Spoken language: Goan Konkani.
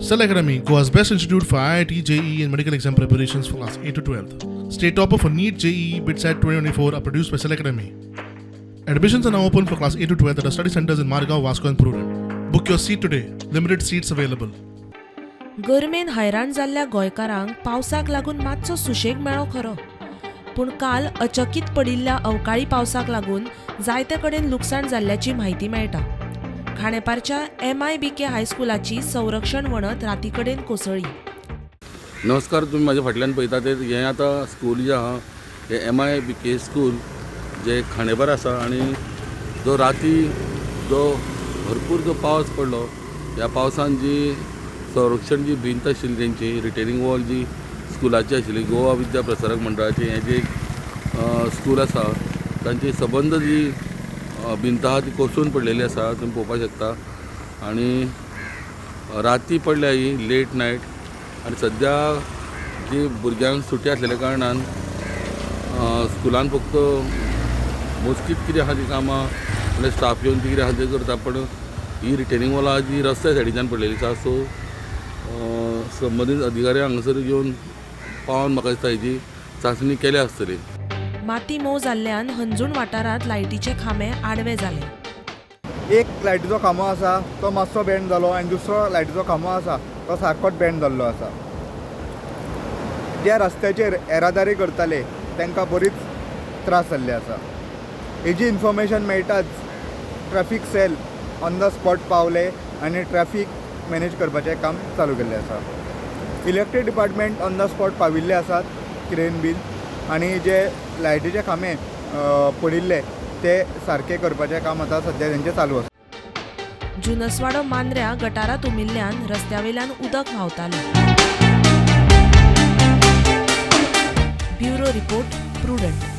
Cell Academy, Goa's best institute for IIT, JEE, and medical exam preparations for class 8 to 12. State topper for NEET, JEE, BITSAT 2024 are produced by Cell Academy. Admissions are now open for class 8 to 12 at our study centers in Margao, Vasco, and Prudent. Book your seat today. Limited seats available. Government हैराण जाल्ल्या गोंयकारांक पावसाक लागून मातसो सुशेग मेळ्ळो खरो, पूण काल अचकीत पडिल्ल्या अवकाळी पावसाक लागून जायते कडेन लुकसाण जाल्ल्याची म्हायती मेळटा. खांडेपारच्या MIBK हायस्कुलाची संरक्षण वणत राती कडेन कोसळ्ळी. नमस्कार, तुम्ही माझ्या फाटल्यान पळयता ते हें आतां स्कूल जें आहा हें MIBK school जें खांडेपार आसा आनी जो राती जो भरपूर जो पावस पडलो, ह्या पावसान जी संरक्षण जी भिंत आशिल्ली तेंची, रिटेनिंग वॉल जी स्कुलाची आशिल्ली, गोवा विद्या प्रसारक मंडळाची हें जें स्कूल आसा तांची सबंद जी भिंत आहा ती कोसळून पडलेली आसा, तुमी पळोवपाक शकता. आनी राती पडल्या ही लेट नायट आनी सद्या जी भुरग्यांक सुटी आसलेल्या कारणान स्कुलान फक्त मोजकीत कितें आहा ती कामां, म्हणजे स्टाफ येवन ती कितें आहा तें करता, पण ही रिटेनिंग वॉल आहा जी रस्त्या सायडीच्यान पडलेली आसा. सो संबंदीत अधिकारी हांगासर येवन पावन म्हाका दिसता हेजी चांचणी केल्या आसतली. माती मोव जाल्ल्यान हंजूण वाठारांत लायटीचे खांबे आडवे जाले. एक लायटीचो खांबो आसा तो मातसो बेंड जालो आनी दुसरो लायटीचो खांबो आसा तो सारकोच बेंड जाल्लो आसा. ज्या रस्त्याचेर येरादारी करताले तांकां बरीच त्रास जाल्ले आसा. हेजी information मेळटाच traffic cell on the spot पावले आनी ट्रॅफीक मॅनेज करपाचें काम चालू केल्लें आसा. Electric department on the spot पाविल्ले आसात, क्रेन बीन, आनी जे लायटीचे खांबे पडिल्ले ते सारके करपाचें काम आतां सद्या तेंचें चालू आसा. जुनसवाडो मांद्र्या गटारां तुंबिल्ल्यान रस्त्यावेल्यान उदक व्हांवतालें. Bureau report, Prudent.